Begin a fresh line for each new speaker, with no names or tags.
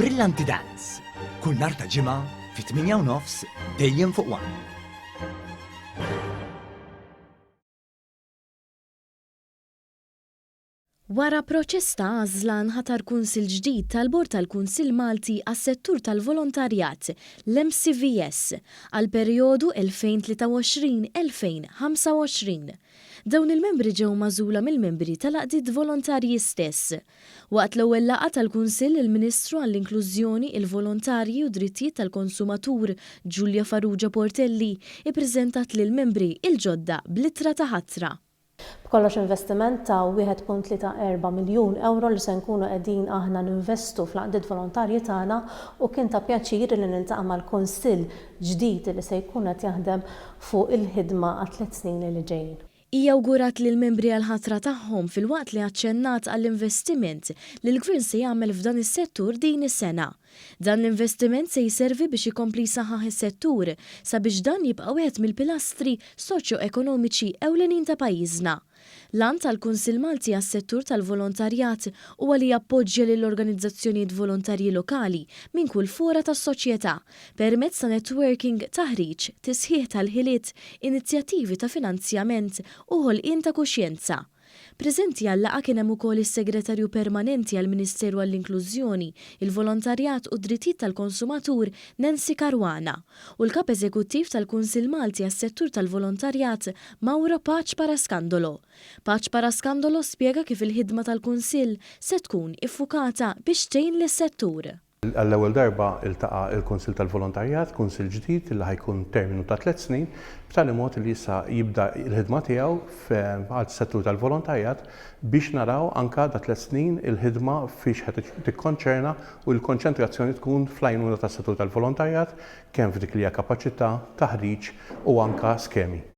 Brillanti Dance, kull nhar ta' Ġimgħa fit-8 u nofs dejjem fuq One.
Wara proċess ta' għażla nħatar Kunsill ġdid tal-Bord tal-Kunsill Malti għas-Settur tal-Volontarjat, l-MCVS, għall-perjodu 2023-2025. Dawn il-membri ġew magħżula mill-membri tal-għaqdiet volontarji stess. Waqt l-ewwel laqgħa tal-Kunsill il-Ministru għall-Inklużjoni, il-Volontarji u d-Drittijiet tal-Konsumatur Julia Farrugia Portelli ippreżentat lill-membri l-ġodda bl-ittra ta' ħatra.
B'kollox investiment ta' 1.34 miljun ewro li se nkunu qegħdin aħna ninvestu fl-għaqdiet volontarji tagħna u kien ta' pjaċir li niltaqa' mal-Kunsill ġdid li se jkun qed jaħdem fuq il-ħidma għat-tliet snin li ġejjin.
Hija awgurat lill-membri għall-ħatra tagħhom filwaqt li aċċennat għall-investiment li l-Gvern se jagħmel f'dan is-settur din is-sena. Dan l-investiment se jservi biex ikompli jsaħħaħ is-settur sabiex dan jibqa' wieħed mill-pilastri soċjo-ekonomiċi ewlenin ta' pajjiżna. L-għan tal-Kunsill Malti għas-Settur tal-Volontarjat huwa li jappoġġja lill-organizzazzjonijiet volontarji lokali minn kull fora tas-soċjetà permezz ta' networking, taħriġ, tisħiħ tal-ħiliet, inizjattivi ta' finanzjament u ħolqien ta' kuxjenza. Preżenti għal-laqgħa kien hemm ukoll is-Segretarju Permanenti għall-Ministeru għall-Inklużjoni, il-Volontarjat u d-Drittijiet tal-Konsumatur Nancy Caruana u l-Kap Eżekuttiv tal-Kunsill Malti għas-Settur tal-Volontarjat Mauro Pace Parascandolo. Pace Parascandolo spjega kif il-ħidma tal-Kunsill se tkun iffukata biex tgħin lis-settur.
Għall-ewwel darba ltaqa' l-Kunsill tal-Volontarjat, kunsill ġdid li ħa jkun terminu ta' tlett snin, b'tali mod li issa jibda l-ħidma tiegħu għas-settur tal-volontarjat biex naraw anke da tlett snin il-ħidma fiex ħa tikkonċerna u l-konċentrazzjoni tkun fl-għajnuna tas-settur tal-volontarjat kemm f'dik li hija kapaċità, taħriġ u anke skemi.